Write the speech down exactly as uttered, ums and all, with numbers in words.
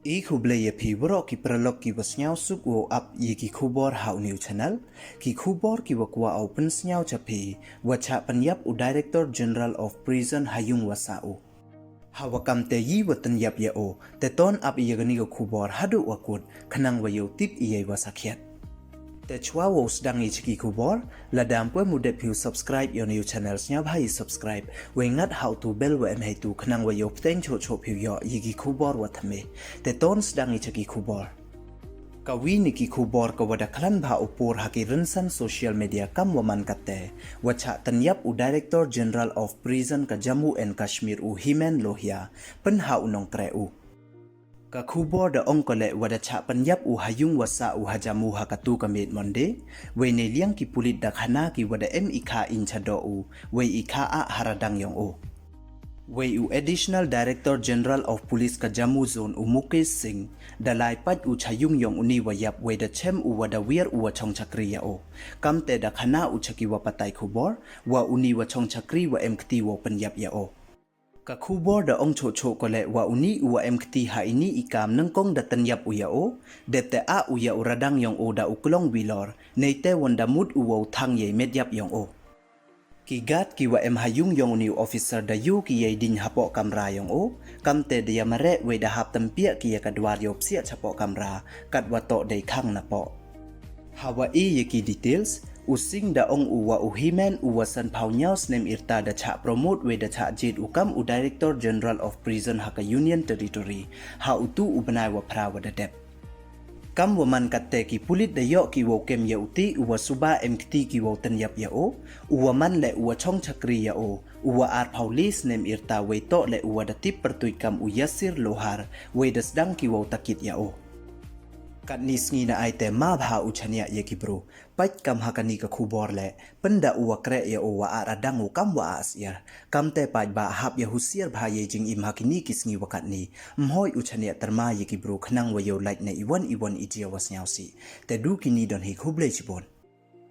I khublei ya phi waroh ki paralok ki wa sniawsuk wow ap ya ki khubor ha u new channel. Ki khubor ki wa kwah u pynsniaw cha phi, wa chah pynyap u Director General of Prison ha yung wa sah u. Ha wa kam te yi wa tynyap ya o, te ton ap ya kani ka khubor haduh wa kut, khnang wa yow tip ya i wa sakhiat. Te chwa wow sdang i cha ki khubor, lada ym pu em u dep phi u subscribe ya u new channel, sniawbha i subscribe, wei ngat ha u tu bell wa em heitu, khnang wa yow pteng choh choh phi u yoh ya ki khubor wa thymme. Te ton sdang i cha ki khubor. Ka wi ni ki khubor ka wa da khlan bha u por ha ki rynsan social media kam wa man kate, wa chah tynyap u Director General of Prison ka Jammu and Kashmir u Hemant Lohia, pynha u nongkreh u. Ka khubor da ong ko leh wa da chah pynyap u ha yung wa sah u ha Jammu ha katu ka miet Monday, wei neiliang ki pulit da khana ki wa da em i kha iñ cha doh u, wei i kha ah ha radang yong u. Wei u Additional Director General of Police ka Jammu Zone u Mukesh Singh, da lai pait u cha yung yong uni wa yap, wei da chem u wa da wiar u wa chong chakri ya o. Kam te da khana u cha ki wa patai khubor, wa uni wa chong chakri wa em kti wow pynyap ya o. Ka khubor da ong choh choh ko leh wa uni u wa em kti ha ini i kam nyngkong da tynyap u ya o, dep te ah u ya u radang yong o da u klong wilor, neite wan da mut u wow thang ya i met yap yong o. Ki guard ki wa em ha yung yong uni u officer da yoh ki ya i diñ hapoh kamra yong o, kam te da ya mareh wei da hap tympiah ki ya ka dwar yow psiah chapoh kamra, kat wa toh dei khang napoh. Ha wa i ya ki details, u Singh da ong u wa u Hemant u wa sanphaw ñiaw snem i rta da chah promote wei da chah jied u kam u Director General of Prison ha ka Union Territory, ha utu u bnai wa phra wa da dep. Kam wa man kate ki pulit da yoh ki wow kem ya uti u wa suba em kti ki wow tynyap ya o, u wa man leh u wa chong chakri ya o, u wa arphaw le snem i rta, wei toh leh u wa da tip pyrtuit kam u Yasir Lohar, wei da sdang ki wow takit ya o. Katni sngi na ai te ma bha u chaniah ya ki bru. Pait kam ha kani ka khubor leh, pynda u wa kreh ya o wa ah radang u kam wa ah syiar. Kam te paidbah hap ya husiar bha ya i jingim ha kini ki sngi wa katni. Ym hoi u chaniah tyrma ya ki bru khnang wa yow lait na iwan iwan i jia wa sniawsih. Te du kini don hi, khublei chibun.